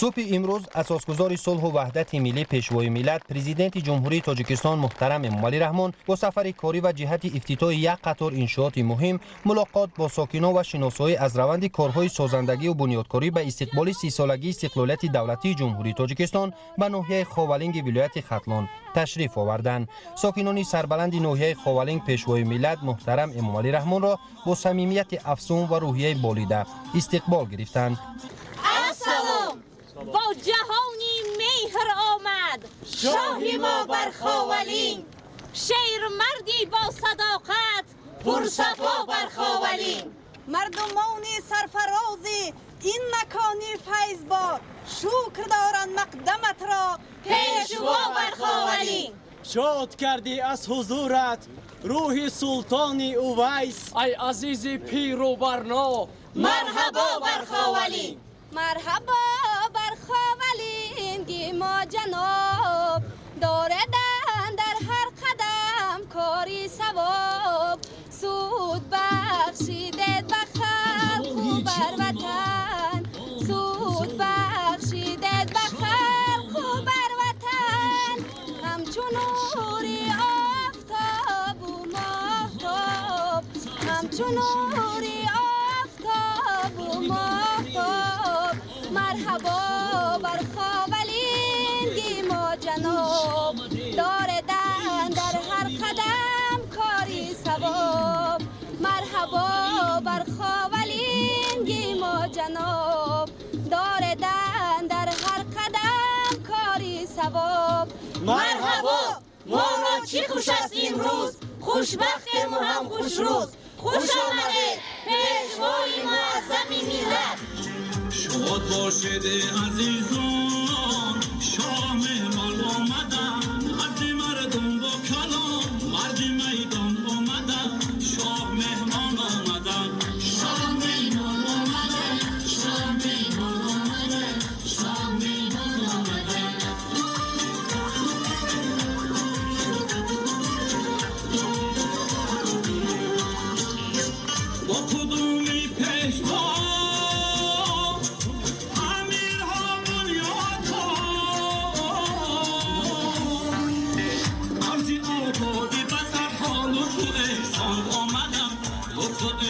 Субҳи имрӯз асосгузори сулҳу ваҳдати миллӣ, Пешвои миллат, Президенти Ҷумҳурии Тоҷикистон муҳтарам Эмомалӣ Раҳмон бо сафари корӣ ва ҷиҳати ифтитоҳи як қатор иншооти муҳим, мулоқот бо сокинон ва шиносоӣ аз раванди корҳои созандагию бунёдкорӣ ба истиқболи 30-солагии истиқлолияти давлатии Ҷумҳурии Тоҷикистон ба ноҳияи Ховалинги вилояти Хатлон ташриф оварданд. Сокинони сарбаланди ноҳияи Ховалинг Пешвои миллат муҳтарам Эмомалӣ Раҳмонро бо самимияти афзун ва рӯҳияи болида истиқбол гирифтанд. Бо ҷаҳони меҳр омад шоҳи мо бар Ховалинг, шермарди бо садоқат пурсафо бар Ховалинг. Мардумони сарфарози ин макони файзбор шукр доранд мақдаматро пешво бар Ховалинг. Шод кардӣ аз ҳузурат рӯҳи султони Увайс, ай азизи пиру барно марҳабо бар Ховалинг. Марҳабо бар Ховалинги мо ҷаноб, дорадан дар ҳар қадам кори савоб, суд бахшидед ба халқу бар ватан, суд бахшидед ба халқу бар ватан, ҳамчун нури офтобу моҳтоб, ҳамчун нури офтобу моҳтоб. Марҳабо бар Ховалинги мо ҷаноб, дорадан дар ҳар қадам кори савоб. Марҳабо бар Ховалинги мо ҷаноб, дорадан дар ҳар қадам кори савоб. Марҳабо, моро чӣ хуш аст имрӯз, хушбахтему ҳам хушрӯз. Хуш омадед, пешвои муаззами миллат. Шод бошед, азизон, шоҳ меҳмон омадан, марди мардум бо калом, марди майдон омадан, шоҳ меҳмон омадан, шоҳ меҳмон омадан, шоҳ меҳмон омадан, шоҳ меҳмон омадан. Бо қудуми пешво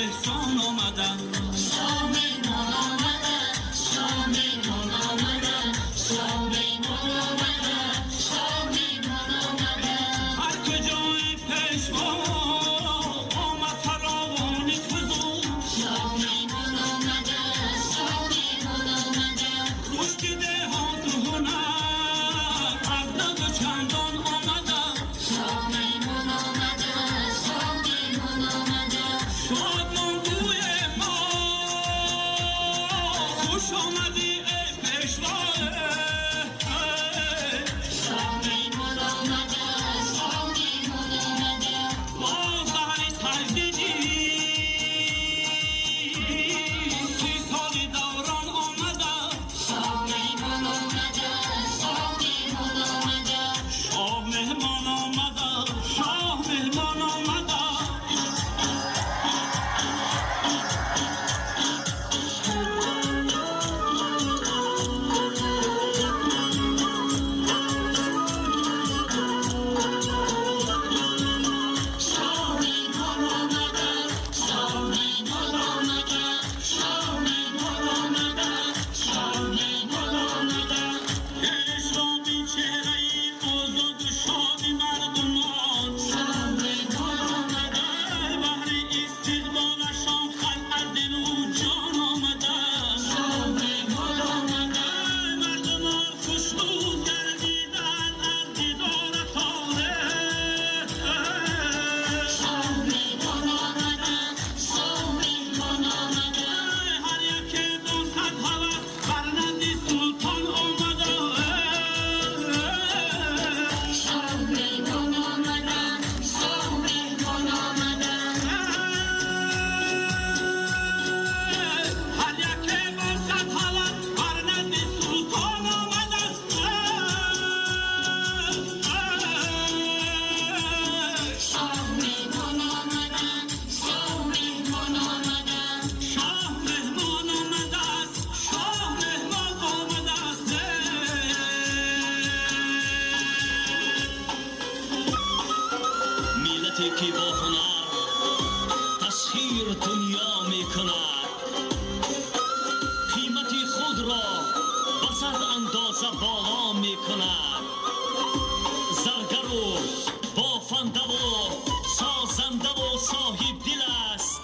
احسان آمدن، شاه مهمان آمدن، شاه مهمان آمدن، شاه مهمان آمدن، شاه مهمان آمدن. هر کجای پیشوا آمد فراوانی فزون، شاه مهمان آمدن، شاه مهمان آمدن. رشد دهات و هنر از نو چندان آمدن، شاه مهمان آمدن، شاه مهمان آمدن. شادمان بوی ما خوش آمدی ای پیشوا، شاه مهمان آمدن، شاه مهمان آمدن. باز بهر تجدیدی 30 سال دوران آمدن، شاه مهمان آمدن، شاه مهمان آمدن، شاه مهمان آمدن، شاه مهمان آمدن. Андоза боло мекунад. Заргару бофандаву созандаву соҳибдил аст.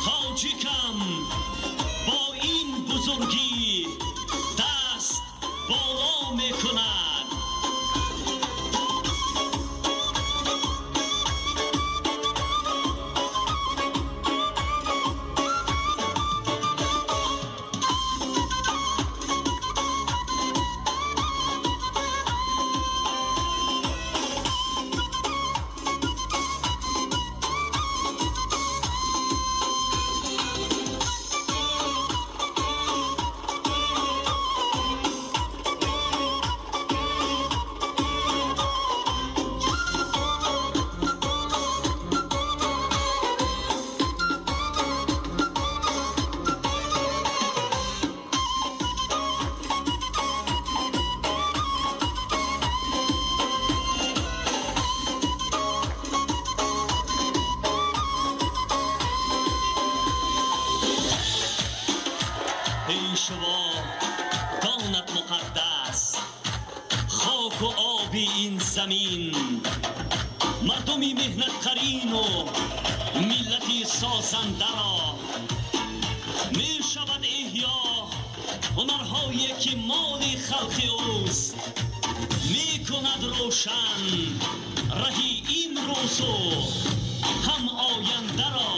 Тоҷикам бо ин бузургӣ даст боло мекунад. Пешво донат муқаддас, хоку оби ин замин, мардуми меҳнатқарину миллати созандаро мешавад эҳё ҳунарҳое ки моли халқи ӯст, мекунад рӯшан раҳи имрӯзу ҳам ояндаро.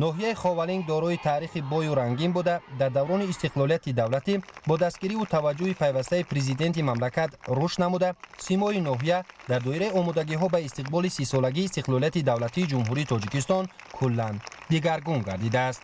Ноҳияи Ховалинг дорои таърихи бою рангин буда, дар даврони истиқлолияти давлатӣ бо дастгириву таваҷҷӯҳи пайвастаи президенти мамлакат рушд намуда, симои ноҳия дар доираи омодагиҳо ба истиқболи 30-солагии истиқлолияти давлатии Ҷумҳурии Тоҷикистон куллан дигаргун гардидааст.